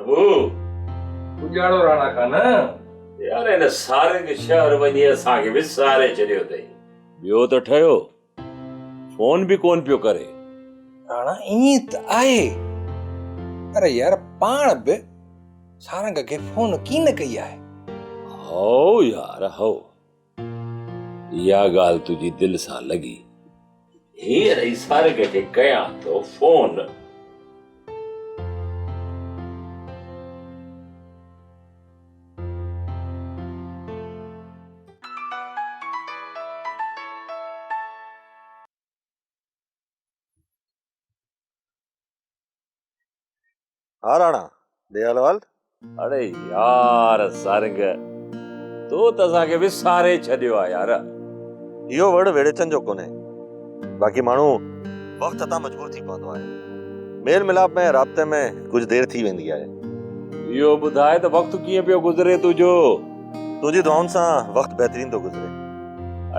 پرڀو. پڄاڙو راڻا خان. يار هن سارنگ شهر وڃي اسان کي وساري ڇڏيو اٿئي. ٻيو ته ٺهيو فون به ڪونه پيو ڪري. راڻا ائين ته آهي پر يار پاڻ به سارنگ کي فون ڪين ڪئي آهي. هائو يار هائو. اها ڳالهه تنهنجي دل سان لڳي. هينئر ئي سارنگ کي ڪيان ٿو فون. ها راڻا، ڏي حال احوال. اڙي يار سارنگ، تو ته اسان کي وساري ڇڏيو آ يار. اهو وڙ ويڙهيچن جو ڪونهي. باقي ماڻهو وقت تان مجبور ٿي پوندو آهي. ميل ملاپ ۾ رابطي ۾ ڪجهه دير ٿي ويندي آهي. اهو ٻڌاء ته وقت ڪيئن پيو گذري تنهنجو؟ تنهنجي دعائن سان وقت بهترين ٿو گذري.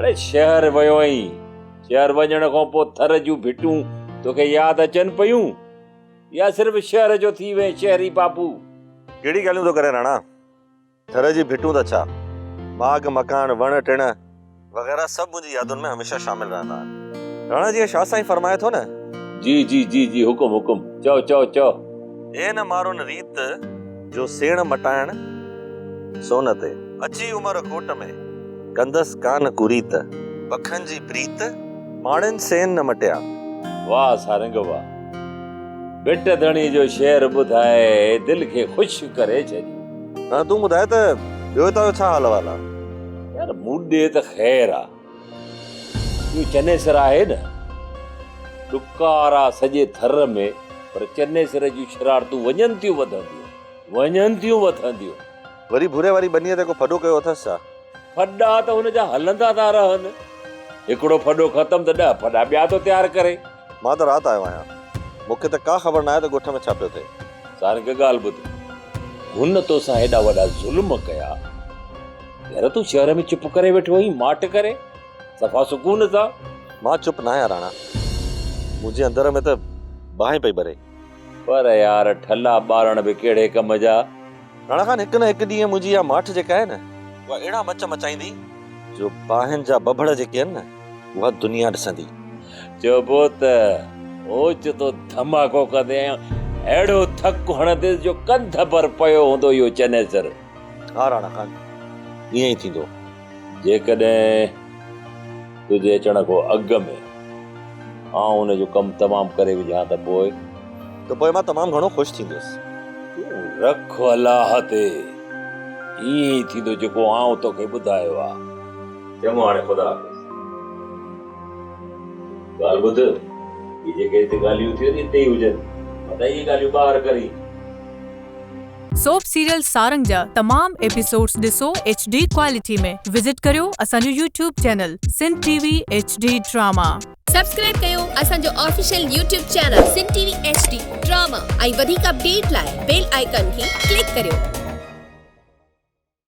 اڙي شهر ويو آهين، شهر وڃڻ کان پوء ٿر جون ڀٽون توکي ياد اچن پيون يا صرف شهر جو ٿي وئين شهري پاپو؟ ڪهڙي ڳالهيون ٿو ڪرين راڻا؟ ٿر جي ڀٽون ته ڇا، ماڳ مڪان، وڻ ٽڻ وغيره سڀ منهنجي يادن ۾ هميشه شامل رهندا آهن. راڻا جيئن شاهه سائين فرمائي ٿو نه. جي جي جي جي حڪم حڪم چئو چئو چئو. اي نه مارون ريت، جو سيڻ مٽائڻ سون تي. اچي عمر ڪوٽ ۾، ڪندس ڪانه ڪريت. پکن جي پريت، ماڻين سين نه مٽيا. واهه سارنگ واهه. ڀٽ ڌڻي جو شعر ٻڌائي دل کي خوش ڪري ڇڏيو. هاڻ تون ٻڌاء ته ٻيو هتان جو ڇا حال احوال آ؟ يار مون ڏي ته خير آ. اهو چنيسر آهي نه، ڏڪار آ سڄي ٿر ۾ پر چنيسر جون شرارتون وڃن ٿيون وڌنديون، وڃن ٿيون وڌنديون. وري ڀوري واري ٻنيء تي ڪو ڦڏو ڪيو اٿس ڇا؟ ڦڏا ته هن جا هلندا ٿا رهن. هڪڙو ڦڏو ختم ته ڏهه ڦڏا ٻيا ٿو تيار ڪري. مان ته رات آيو آهيان. مون کي ته ڪا خبر ناهي ته ڳوٺ ۾ ڇا پيو ٿئي. سارنگ ڳالهه ٻڌ. هن توسان هيڏا وڏا ظلم ڪيا. يار تون شهر ۾ چپ ڪري ويٺو آهين، ماٺ ڪري، صفا سڪون سان. مان چپ ناهيان راڻا. منهنجي اندر ۾ ته باهه پئي ٻري. پر يار ٺلا ٻارڻ به ڪهڙي ڪم جا. راڻا خان هڪ نه هڪ ڏينهن منهنجي اها ماٺ جيڪا آهي نه، اها اهڙا مچ مچائيندي جو باهين جا ڀڀڙ جيڪي آهن نه، اها دنيا ڏسندي. چئبو ته اوچتو ڌماڪو ڪندي ۽ اهڙو ٿڪ هڻنديس جو ڪنڌ ڀر پيو هوندو اهو چنيسر. ها راڻا خان، ائين ئي ٿيندو. جيڪڏهن تنهنجي اچڻ کان اڳ ۾ آئون ان جو ڪم تمام ڪري وجهان ته پوء؟ ته پوء مان تمام گهڻو خوش ٿيندس. تون رک الله تي، ائين ئي ٿيندو جيڪو آئون توکي ٻڌايو آ. چڱو هاڻي خدا حافظ. ڳالهه ٻڌ، هي جيڪي هتي ڳالهيون ٿيون اتي ئي هجن، متان اهي ڳالهيون ٻاهر ڪرين. سوپ سيريل سارنگ جا تمام ايپيسوڊس ڏسو ايڇ ڊي ڪوالٽي ۾ وزٽ ڪريو اسان جو YouTube channel Sindh T V H D drama. Subscribe ڪيو اسان جو official YouTube channel Sindh T V H D drama ۽ وڌيڪ اپڊيٽ لاء بيل آئيڪان کي ڪلڪ ڪريو.